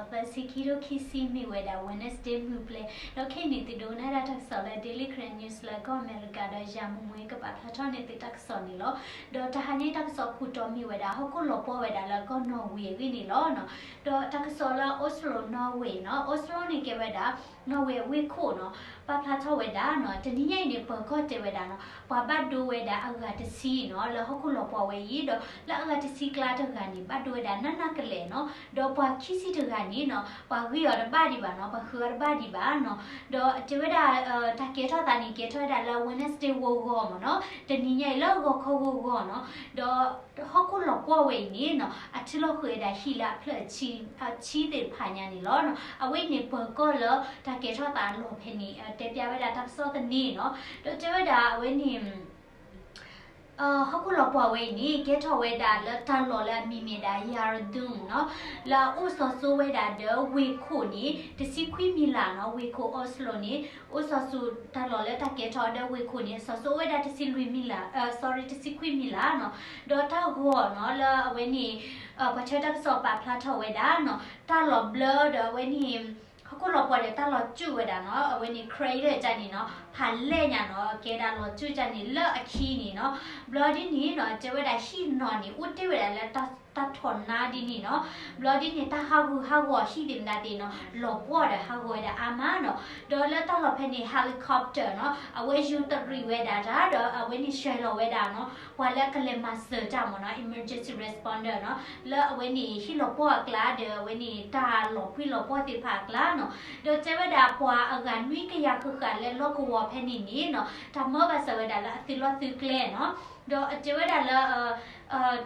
သၢဆံခံ ခံဆံ မ့ၢ်ဝဲဒၣ် Wednesday မုၢ်ပျဲၢ်, ဒီးခဲအံၤန့ၣ် သုဒိကနၣ်ဒၣ်တၢ်ကစီၣ်လၢ Daily Karen News လၢကီၢ်အမဲရကၤ ဒီးယၤမူမူကပာ်ဖျါထီၣ်န့ၢ်သုတၢ်ကစီၣ်န့ၣ်လီၤ. ဒီးတဟါညါတၢ်ကစီၣ်ခိၣ်တီမ့ၢ်ဝဲဒၣ် ဟီၣ်ခိၣ်လီၤပှီၢ်ဝဲဒၣ်လၢကီၢ်နီၣ်ဝ့အဂ့ၢ်န့ၣ်လီၤ. ဒီးတၢ်ကစီၣ်လၢ Oslo နီၣ်ဝ့နီၤ, Oslo န့ၣ်ကဲဝဲဒၣ် နီၣ်ဝ့အဝ့ၢ်ခိၣ်နီၤ, ပာ်ဖျါထီၣ်ဝဲဒၣ်နီၤ, တနံၤညါအံၤန့ၣ် ပၢၤကီၢ်တဲဝဲဒၣ်နီၤ, ပှၤဘၣ်ဒိဝဲဒၣ်အဂၤတဆံနီၤ လၢဟီၣ်ခိၣ်လီၤပှီၢ်ဝဲအံၤ, ဒီးလၢအဂၤတဆံကျါတဂၤန့ၣ် ဘၣ်ဒိဝဲဒၣ်နးနးကလဲာ်နီၤ, ဒီးပှၤခံဆံတဂၤန့ၣ်နီၤ ပှၤဂံၢ်အီၤတဘၣ်ဒံးဘၣ်နီၤ, ပှၤဃုအီၤတဘၣ်ဒံးဘၣ်နီၤ, ဒီးတဲဝဲဒၣ် တၢ်ကဲထီၣ်သးန့ၣ် ကဲထီၣ်ဝဲဒၣ်လၢ Wednesday ဂီၤဂီၤမ့ၢ်နီၤ, တနံၤညါအံၤလၢဂီၤခီဂီၤဂီၤနီၤ, ဒီးဟီၣ်ခိၣ်လီၤပှီၢ်ဝဲအံၤန့ၣ်နီၤ အထံလီၤဃုာ်ဝဲဒၣ်ဟံၣ်လၢအဖျၢၣ်အဆံသ့ၣ်တဖၣ်ညါန့ၣ်လီၤ. အဝဲအံၤန့ၣ် ပၢၤကီၢ်လၢတၢ်ကဲထီၣ်သးအလီၢ်ဖဲန့ၣ် တဲပျးဝဲဒၣ်တၢ်ကစီၣ်သန့နီၤ, ဒီးတဲဝဲဒၣ်အဝဲန့ၣ် ဟီၣ်ခိၣ်လီၤပှီၢ်ဝဲအံၤန့ၣ် ကဲထီၣ်ဝဲဒၣ်လၢတၢ်လီၢ်လၢအမံၤမ့ၢ်ဒၣ် Gjerdrum နီၤ, လၢအအိၣ်စီၤစိဝဲဒၣ်ဒီးဝ့ၢ်ခိၣ်န့ၣ် တဆံခွံမံၤလးနီၤ, ဝ့ၢ်ခိၣ် Oslo န့ၣ် အိၣ်စီၤစိတၢ်လီၢ်လၢတၢ်ကဲထီၣ်ဒီးဝ့ၢ်ခိၣ်န့ၣ် စီၤစိဝဲဒၣ်တဆံလွံၢ်မံၤလး, sorry တဆံခွံမံၤလးနီၤ, ဒီးတၢ်ဂီၤနီၤ လၢအဝဲန့ၣ် ပှၤဆှၢတၢ်ကစီၣ်ပာ်ဖျါထီၣ်ဝဲဒၣ်နီၤ, တၢ်လီၤဘျၢဒီးအဝဲန့ၣ် ဟီၣ်ခိၣ်လီၤပှီၢ်ဒီးတၢ်လီၤစုၣ်ဝဲဒၣ်နီၤ, အဝဲန့ၣ် crater တၢ်န့ၣ်နီၤ, ဖးလဲၢ်ညါနီၤ, ကဲဒၣ်လီၤစုၣ်တၢ်န့ၣ်လၢအခံန့ၣ်နီၤ, ဘျီဒ်န့ၣ်နီၤ တဲဝဲဒၣ်ဟံၣ်နီၤန့ၣ် အိၣ်တ့ၢ်ဝဲဒၣ်လၢတၢ်ထီၣ်နါဒ်န့ၣ်နီၤ, ဘျီဒ်န့ၣ် တၢ်ဟးဂူာ်ဟးဂီၤဟံၣ်သ့ၣ်မတၤသ့ၣ်နီၤ လီၤပှီၢ်ဒီးဟးဂီၤဝဲဒၣ်အါမးနီၤ, ဒီးလၢတၢ်လီၢ်ဖဲန့ၣ် helicopter နီၤ အဝဲယူၤတရံးဝဲဒၣ်တၢ် ဒီးအဝဲန့ၣ်ဆှၢလီၤဝဲဒၣ်နီၤ ပှၤလၢကလဲၤမၤစၢၤတၢ်မ့ၢ်နီၤ emergency responder နီၤ, လၢအဝဲန့ၣ်ဟံၣ်လီၤပှီၢ်အကျါဒီးအဝဲန့ၣ်တၢ်လီၤပှံၢ်လီၤပှီၢ်သ့ၣ်တဖၣ်အကျါနီၤ, ဒီးတဲဝဲဒၣ်ပှၤအဂၤနွံကယၤဃၣ်ဃၣ်လၢလီၢ်ကဝီၤဖဲန့ၣ်န့ၣ်နီၤ တၢ်မၢဘၣ်စၢၤဝဲဒၣ်လၢအသုးလီၢ်သုးကျဲနီၤ, ဒီးတဲဝဲဒၣ်လၢ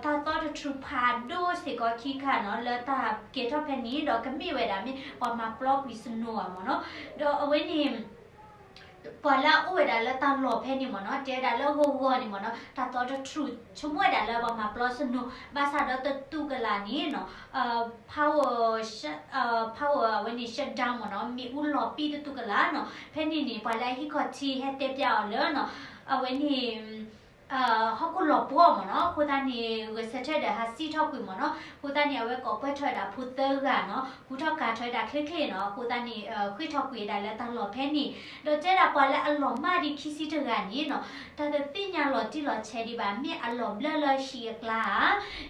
တၢ်သီတထြူးဖးဒိၣ်စ့ၢ်ကီးခံခါနီၤ လၢတၢ်ကဲထီၣ်ဖဲန့ၣ် ဒီးကမ့ၢ်ဝဲဒၣ်မ့ၢ်ပှၤမၤပျီကွံာ် snow ဧါမ့ၢ်နီၤ, ဒီးအဝဲန့ၣ် ပှၤလၢအအိၣ်ဝဲဒၣ်လၢတၢ်လီၢ်ဖဲန့ၣ်မ့ၢ်နီၤ တဲဝဲဒၣ်လၢဂီၤဂီၤန့ၣ်မ့ၢ်နီၤ တၢ်သီတထြူး ဆိကမိၣ်ဝဲဒၣ်လၢပှၤမၤပျီ snow ဘၣ်ဆၣ်ဒီးတတူၢ်ကလာ်န့ၣ်နီၤ power power အဝဲန့ၣ် shutdown မ့ၢ်နီၤ မ့ၣ်အူလီၤပံၣ်တတူၢ်ကလာ်နီၤ, ဖဲန့ၣ်န့ၣ် ပှၤလၢအဟံၣ်ခီၣ်ထံးဟဲတဲပျးအီၤလၢနီၤ အဝဲန့ၣ် ဟီၣ်ခိၣ်လီၤပှီၢ်မ့ၢ်နီၤ, အဃိသတးန့ၣ် ဂဲၤဆၢထၢၣ်ဒီးဟးစံၣ်ထီၣ်ကွံာ်မ့ၢ်နီၤ, အဃိသတးန့ၣ် အဝဲကိးပှဲၤထီၣ်ဝဲဒၣ်ဖိသၢဂၤနီၤ, ကူထီၣ်ကၤထီၣ်ဝဲဒၣ်ချ့ချ့နီၤ, အဃိသတးန့ၣ် ဃ့ၢ်ထီၣ်ကွံာ်ဝဲဒၣ်လၢတၢ်လီၢ်ဖဲန့ၣ်, ဒီးတဲဒၣ်ပှၤလၢအလီၤမၢ်ဒံးခံဆံတဂၤန့ၣ်နီၤ, တၢ်တသ့ၣ်ညါလီၤတံၢ်လီၤဆဲးဒံးဘၣ် မ့ၢ်အလီၤဘျၢလၢဟံၣ်အကျါဧါ,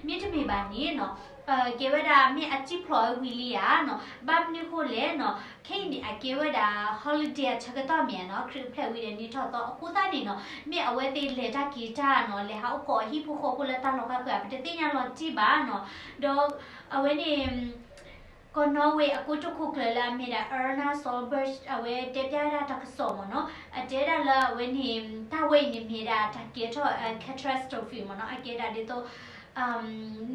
မ့တမ့ၢ်ဘၣ်န့ၣ်နီၤ ကဲဝဲဒၣ်မ့ၢ်အစံၣ်ဖျိးဝဲဝံၤလံဧါနီၤ, ဘၣ်မနုၤဃိလဲၣ်နီၤ, ခဲအံၤန့ၣ် အကဲဝဲဒၣ် holiday အဆၢကတီၢ်မ့ၢ်ဧါနီၤ, ခရံာ်အိၣ်ဖျဲၣ်ဝံၤဒီးနံၣ်ထီၣ်သီအဃိသတးန့ၣ်နီၤ, မ့ၢ်အဝဲသ့ၣ်လဲၤတၢ်က့ၤတၢ်နီၤ, လဲၤဟးအိၣ်ကိးအဟံၣ်ဖိဃီဖိလၢတၢ်လီၢ်ခါဃၢၤ ပတသ့ၣ်ညါလီၤတံၢ်ဘၣ်နီၤ, ဒီးအဝဲန့ၣ် ကီၢ်နီၣ်ဝ့အကိတိာ်ခိၣ်ကျၢၢ်လၢအမ့ၢ်ဒၣ် Erna Solberg အဝဲတဲပျးဝဲဒၣ်တၢ်ကစီၣ်မ့ၢ်နီၤ, အတဲဒၣ်လၢအဝဲန့ၣ် တၢ်ဝဲအံၤန့ၣ်မ့ၢ်ဒၣ်တၢ်ကဲထီၣ် catastrophe မ့ၢ်နီၤ, အကဲဒၣ်ဒ်သိး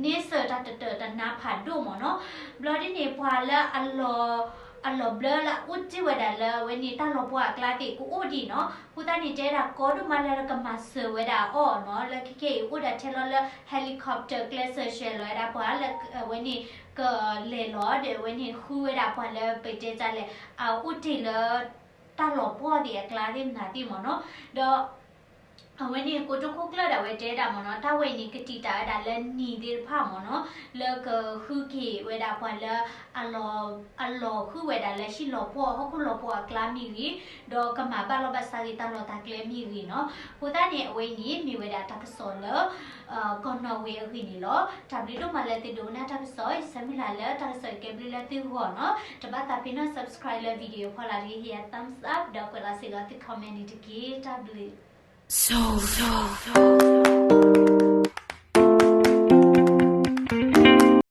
န့ဆၢၣ်တၢ်တတၢၢ်တနါဖးဒိၣ်မ့ၢ်နီၤ, ဘျီဒ်န့ၣ် ပှၤလၢအလီၤ အလီၤဘျၢလၢအအိၣ်တ့ၢ်ဝဲဒၣ်လၢအဝဲန့ၣ်တၢ်လီၤပှီၢ်အကျါသ့ၣ်ကအိၣ်ဒံးနီၤ, အဃိသတးန့ၣ် တဲဒၣ်ကီဒိၣ်မးလၢကမၤစၢၤဝဲဒၣ်အီၤနီၤ, လၢခဲကဲအံၤအိၣ်ဒၣ်ထဲလီၤလၢ helicopter ကျဲးစၢးဆှၢလီၤဝဲဒၣ်ပှၤလၢအဝဲန့ၣ် ကလဲၤလီၤဒီးအဝဲန့ၣ်ဃုဝဲဒၣ်ပှၤလၢပတဲတၢ်လဲၣ် အအိၣ်တ့ၢ်လၢ တၢ်လီၤပှီၢ်သ့ၣ်အကျါသ့ၣ်မနုၤသ့ၣ်မ့ၢ်နီၤ, ဒီး အဝဲန့ၣ်ကိတိာ်ခိၣ်ကျၢၢ်ဒၣ်ဝဲတဲဒၣ်မ့ၢ်နီၤ, တၢ်ဝဲအံၤန့ၣ် ကတံာ်တာ်ဝဲဒၣ်လၢနံၤသ့ၣ်တဖၣ်မ့ၢ်နီၤ, လၢကဃုက့ၤဝဲဒၣ်ပှၤလၢ အလီၤဃုဝဲဒၣ်လၢဟံၣ်လီၤပှီၢ် ဟီၣ်ခိၣ်လီၤပှီၢ်အကျါမ့ၢ်ဂ့ၤ, ဒီးကမၤဘၣ်လီၢ်ဘၣ်စးက့ၤတၢ်လီၢ်တၢ်ကျဲမ့ၢ်ဂ့ၤနီၤ, အဃိသတးန့ၣ် အဝဲအံၤန့ၣ် မ့ၢ်ဝဲဒၣ်တၢ်ကစီၣ်လၢ ကီၢ်နီၣ်ဝ့အဂ့ၢ်န့ၣ်လီၤ. တၢ်ဘျုးဒိၣ်မးလၢသုဒိကနၣ်တၢ်ကစီၣ်, ယဆၢမုၢ်လၢ်လၢတၢ်ကစီၣ်အံၤကဲဘျုးလၢသုဂီၢ်နီၤ, တဘၣ်သးဖဲနီၣ် subscribe လၢ video ဖီလာ်တဂ့ၤ ဟ့ၣ်ယၤ thumbs up ဒီးကွဲးလီၤစ့ၢ်ကီးသု comment န့ၣ်တက့ၢ်. တၢ်ဘျုး